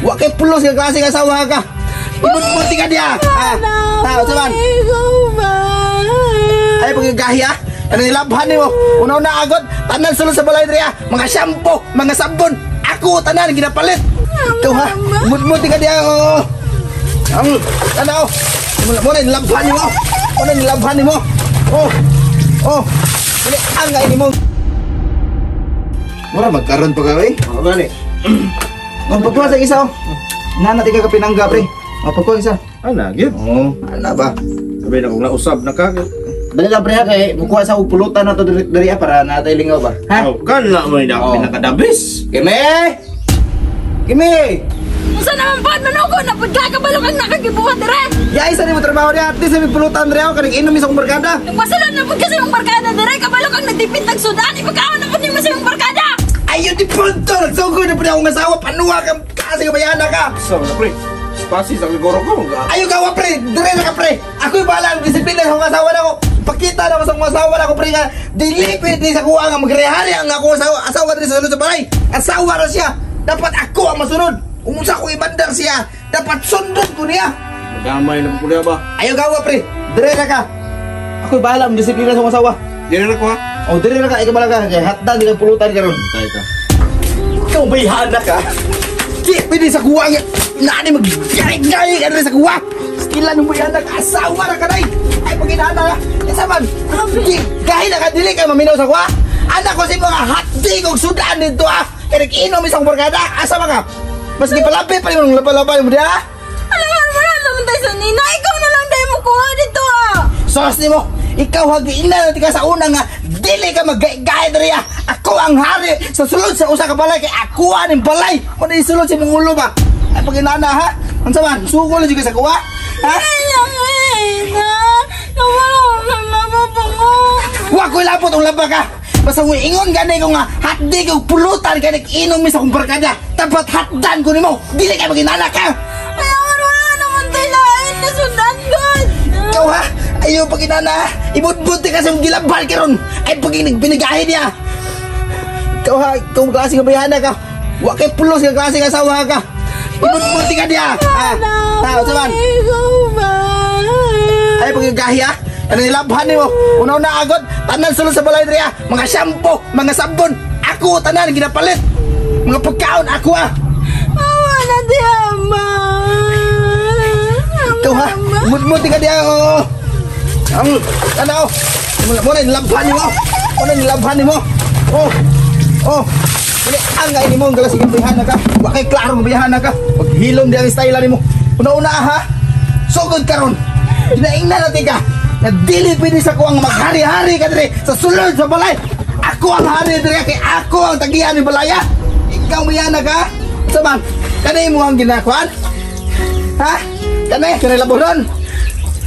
Wa kay pulos nga klase nga asawa ka. Ibot-buti ka diya. Ha? Ha, unsa man? Ikaw ba? Ay pagkagahi ah. Ano nilabhan nimo? Una-una agad, tanan sulod sa balay diri ah. Mga shampoo, mga sabon, ako tanan ginapalit. Ikaw ha, mudmud ka diya. Oh. Ang tanaw. Mo na nilabhan nimo. Mo na nilabhan nimo. Oh. Oh. Dili ang ay nimo. Mura magkaron pa ka eh. Oh, gani. Ang pagkuha sa isa oh. Nana tika ka pinangga pre. Oh, pagkuha isa. Ana, gyud. Oh, ana ba? Sabi na kung nausab na ka. Dali lang pre ha kay mukuha sa og pulutan na to diri diri ah, para natay lingaw ba. Ha? Oh, kan na mo na Oh. pinakadabis. Kime! Kime! Unsa naman pod manugo na pud ka kabalo kang nakagibuhat dire. Yay sa nimo trabaho niya, at least may pulutan diri ako kaning inom sa akong barkada. Nagpasulod na pud kasi yung barkada dire, kabalo kang nagtipid tag sudan, ipagkaon na pud nimo sa imong barkada. Ayun di punto, nagsugod na pud akong asawa, panuwa ka kasi kabayana ka. Sa na pre. Spasi sa goro ko. Ayaw gawa pre, dire na ka pre. Ako'y bahala ang disiplina sa akong asawa na ako. Pakita na ko sa akong asawa na ako pre nga dili pwede sa kuha nga magrehari ang akong asawa, asawa diri sa sulod sa balay. Asawa ra siya. Dapat ako ang masunod. Unsa ko ibandar siya, dapat sundon ko niya. Damay na po ba? Ayaw gawa pre, dire na ka. Ako'y bahala ang disiplina sa akong asawa. Dili na ko ha. O dire na ka, ikaw bahala ka. Kay hatdan di ka pulutan karon. Tay ka. Ikaw bayhana ka. Di pwede sa kuha nga. Naani mag-gay-gay ka rin sa kuha. Kila nung bayhana ka, asawa na ka day. Ay paginana ka. Isa man. Di, gahi na ka, dili ka maminaw sa kuha. Anak ko si mga hotdog og sudan dito ah. Kaya nag-inom isang barkada, asa ba ka? Mas gipalapit pa yung laba-laba mo diha. Alam mo wala naman tayo sa nina, ikaw na lang dahil mo kuha dito ah. Sos nimo, ikaw hagiina na ka sa una nga dili ka maggay-gay diri ah. Ako ang hari sa sulod sa usa ka balay kay ako aning balay. Mo ni sulod sa imong ulo ba? Ay paginana ha. Unsa man? Suko lang jud ka sa kuha. Ha? Ay, na. Nawala lang laba pa ko. Wa ko'y lapot ang laba ka. Basta mo ingon gani ko nga hatdi og pulutan kay nag-inom mi sa akong barkada. Dapat hatdan ko nimo. Dili ka maginana ka. Ay, wala naman tayo lain na sundan god. Ikaw ha? Ayaw paginana ha? Ibudbud ka sa imong gilabal karon. Ay paging nagbinigahin niya. Ikaw ha? Ikaw ang klase nga bayana ka. Wa kay pulos nga klase nga asawa ka. Ibudbud ka niya. Ha? Ha? Unsa man? Ikaw ba? Ay pagkagahi ha? Ano nilabhan nimo? Una-una agad, tanan sulod sa balay diri ah. Mga shampoo, mga sabon, ako tanan ginapalit. Mga pagkaon ako ah. Awa na di ama. Ikaw ha? Mudmud ka diya oh. Ang tanaw. Mo na nilabhan nimo. Mo na nilabhan nimo. Oh. Oh. Dili ang ay nimo ang galas bayhana ka. Wa kay klaro nga bayhana ka. Paghilom di ang style nimo. Una-una ha. Sugod karon. Ginaingnan natin ka. Na dili pwede sa kuang maghari-hari ka diri sa sulod sa balay. Ako ang hari diri kay ako ang tagian ni balaya. Ikaw mayana ka. Sa man? Kanay mo ang ginakuan? Ha? Kanay, kanay laboron.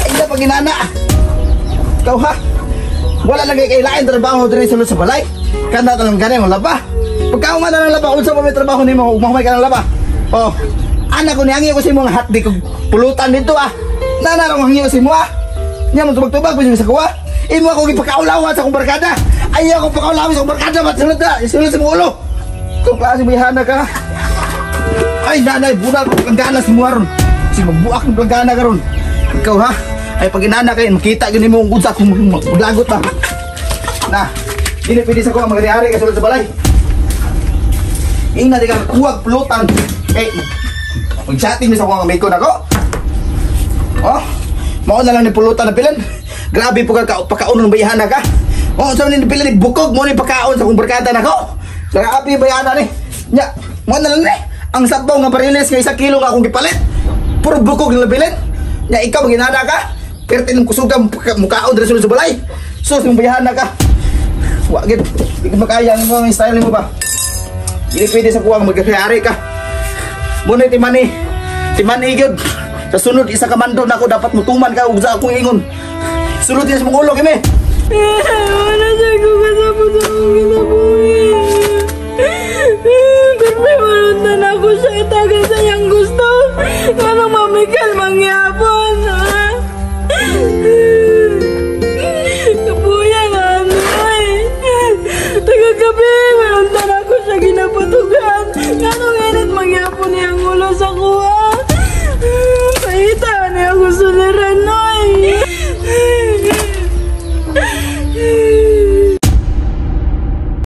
Ay na paginana. Ikaw ha? Wala lang kay kailain trabaho diri sulod sa balay. Kana talang gani mo laba. Pagka man na ng laba, unsa pa may trabaho nimo ug mahumay ka ng laba. Oh. Ana ko nihangyo ko sa imong hotdog kog pulutan dito ah. Nana rong hangyo sa imo ah. Nya mo tubag-tubag pa sa kuha. Imo ako gipakaulawan sa akong barkada. Ayaw ko pakaulawan sa akong barkada, mat sulod na, sulod sa imong ulo. Ikaw klase bayhana ka. Ay nanay, bunal ko planggana si mo ron. Si magbuak ng planggana karon. Ikaw ha? Ay pag inana kay makita gyud nimo ang unsa kung maglagot pa. Na, dili pwede sa kuha magari-ari ka sulod sa balay. Ingna di ka kuwag pulutan. Kay mag-chatting mi sa kuha nga miko nako. Oh, mao na lang ni pulutan na pilan. Grabe po ka pakaon ng bayhana ka. Oh, sa ni pilan ni bukog mo ni pakaon sa akong barkada nako. Grabe bayhana ni. Nya, mao na lang ni. Ang sabaw nga bariles nga 1 kilo nga akong gipalit. Puro bukog ng labilin. Nya ikaw maginana ka. Perti ng kusuga mukaon diri sulod sa balay. Sus ng bayhana ka. Wa gid. Di ko makaya ang mga style nimo ba. Dili pwede sa kuwang magkakayari ka. Muna timani. Timani gyud. Sa sunod isa ka mando nako dapat mutuman ka ug sa akong ingon. Sulod din sa mong ulo kami. Wala siya ko kasabot sa akong kinabuhi. Pero may na ako siya itagal sa